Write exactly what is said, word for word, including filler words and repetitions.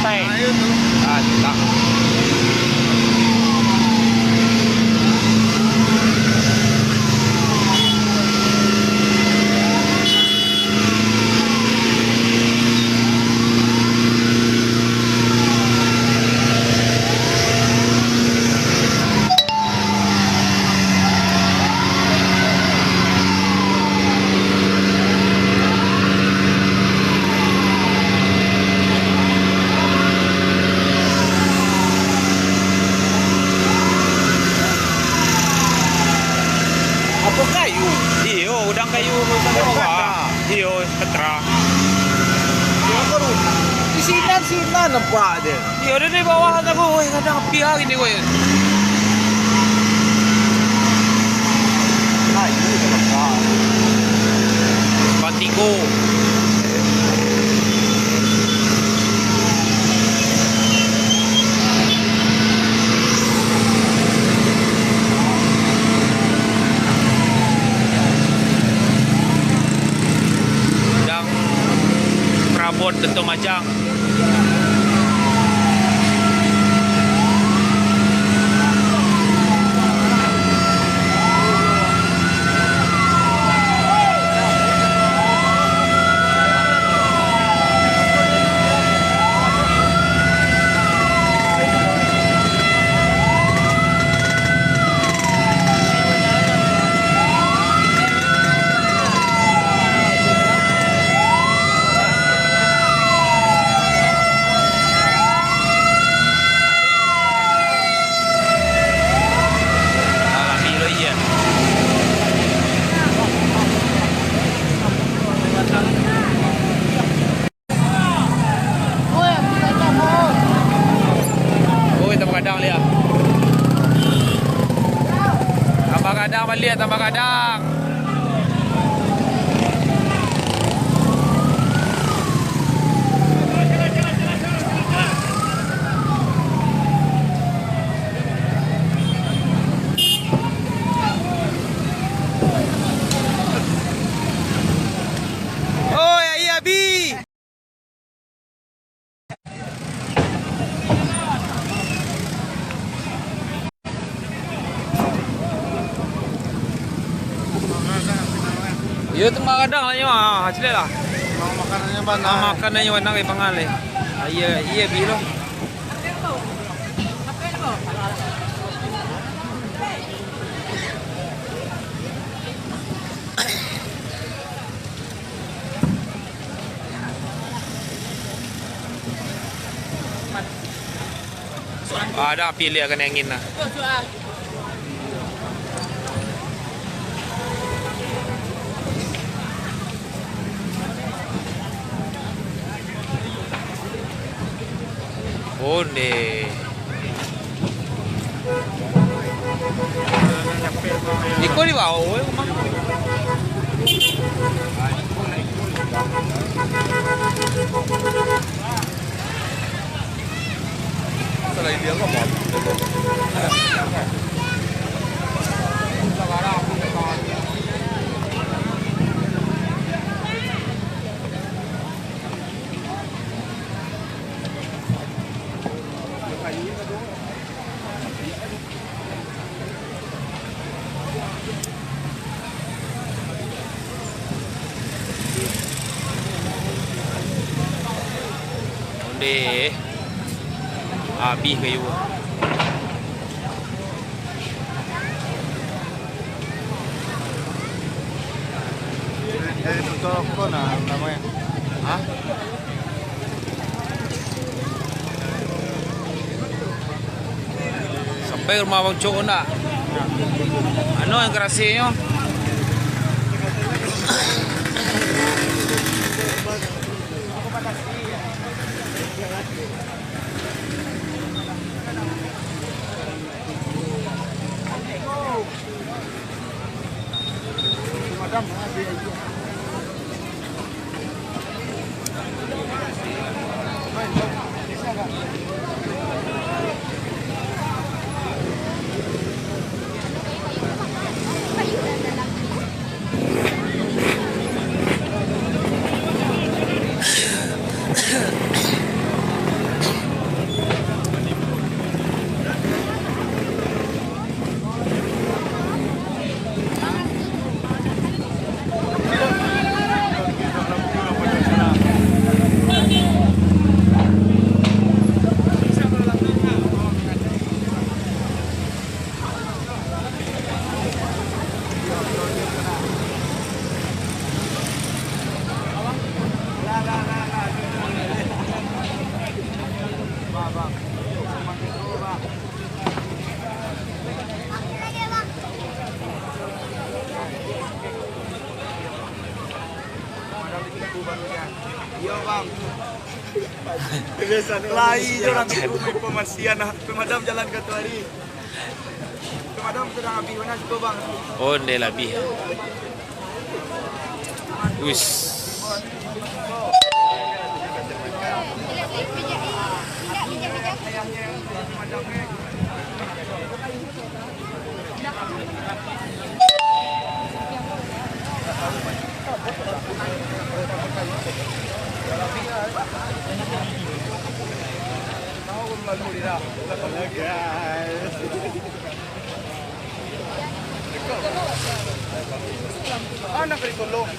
Ah, tak. Apo kayu? Iyo, udang kayu. Iyo, patra. Di sinan, sinan nampak je. Iyo, dari bawah tu, weh, kadang api hari ni, weh. Kayu terbakar. Batiko. Dang parabot tento majang. Oi, tambah gadang liak. Tambah gadang baliak, tambah gadang. Oi, aia abih. Iyo tu mah gadang lah nyo, ah, caliak lah. Makanannyo bana. Ah, makanannyo bana, kayak pangan leh. Ah, iyo, iyo, bilo. Ah, ado api liak kanai angin lah. Onde. Iko di bawah, weh, rumah. Salah dia kok, Bang? Onde, abih kayu. Dari motor ko nah, namonyo. Hah? Sampai rumah Bang Cok ndak? Anu yang kerasinyo. Iyo, Bang. Lai jo lah tu, pemasian lah. Pemadam jalan ka tu hari. Pemadam sadang abih, bana siko, Bang. Oh, ndeh lah abih. Uish. Anak ditolong.